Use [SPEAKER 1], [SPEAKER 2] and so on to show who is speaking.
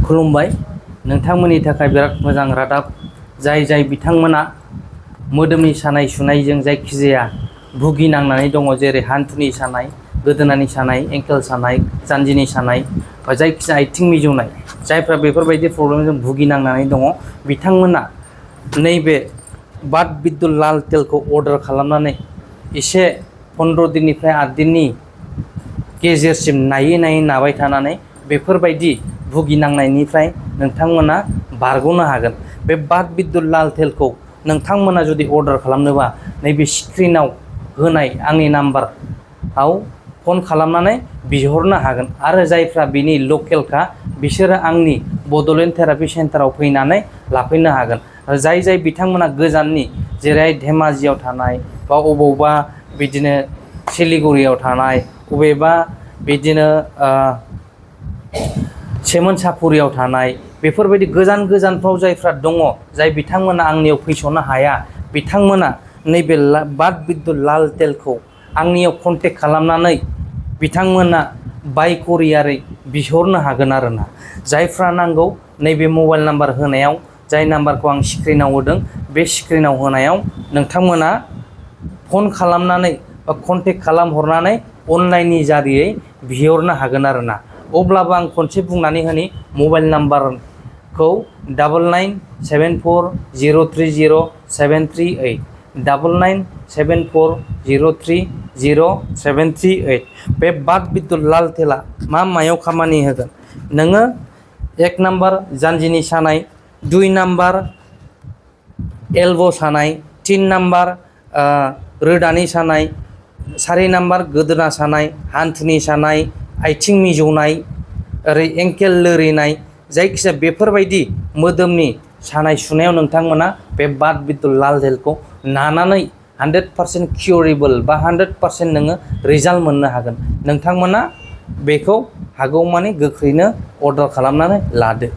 [SPEAKER 1] खुलुमबाय नोंथांमोननि थाखाय बिराद मोजां रादाब जाय बिथांमोना मोदोमनि सानाय सुनायजों जायखिजाया भुगिनांनानै दङ जेरै हान्थुनि सानाय गोदोनानि सानाय एंकेल सानाय जानजिनि सानाय बा जायखिजाया आथिं मिजौनाय जायफ्रा बेफोरबायदि प्रब्लेमजों भुगिनांनानै दङ बिथांमोना नैबे बाथ बिद्दुत लाल तेलखौ अर्डार खालामनानै एसे 15 दिननिफ्राय 8 दिननि गेजेरसिम नायै नाबाय थानानै बेफोरबायदि भुगिनांनायनिफ्राय नोंथांमोना बारग'नो हागोन। बे बाथ बिद्दुत लाल तेलखौ नोंथांमोना जुदि अर्डार खालामनोबा नैबे स्क्रिनाव होनाय आंनि नाम्बाराव फन खालामनानै बिहरनो हागोन आरो जायफ्रा बिनि लकेलखा बिसोरो आंनि बड'लेण्ड थेरापि सेन्टाराव फैनानै लाफैनो हागोन। जाय बिथांमोना गोजाननि जेरै धेमाजियाव थानाय बा अबावबा बिदिनो सिलिगुरियाव थानाय बबेबा बिदिनो सेमोनसापुरियाव थानाय बेफोरबायदि गोजानफ्राव जायफ्रा दङ जाय बिथांमोना आंनियाव फैस'नो हाया बिथांमोना नैबे बाथ बिद्दुत लाल तेलखौ आंनियाव कन्टेक्ट खालामनानै बिथांमोना बाय कुरियारै बिहरनो हागोन आरोना। जायफ्रा नांगौ नैबे मबाइल नाम्बार होनायाव जाय नाम्बारखौ आं स्क्रिनाव होदों बे स्क्रिनाव होनायाव नोंथांमोना फन खालामनानै बा कन्टेक्ट खालामहरनानै अनलाइननि जारियै बिहरनो हागोन आरोना। अब्लाबो आं खनसे बुंनानै होनि मबाइल नाम्बारखौ 9974030738 9974030738 बे बाथ बिद्दुत लाल तेला मायाव खामानि होगोन नोङो 1 नाम्बार जानजिनि सानाय 2 नाम्बार एल्ब' सानाय 3 नाम्बार रोदानि सानाय 4 नाम्बार गोदोना सानाय हान्थुनि सानाय आथिं मिजौनाय ओरै एंकेल लोरिनाय जायखिजाया बेफोरबायदि मोदोमनि सानाय सुनायाव नोंथांमोना बे बाथ बिद्दुत लाल तेलखौ नानानै 100% किउरेबल बा 100% नोङो रिजाल्ट मोननो हागोन। नोंथांमोना बेखौ हागौमानि गोख्रैनो अर्डार खालामनानै लादो।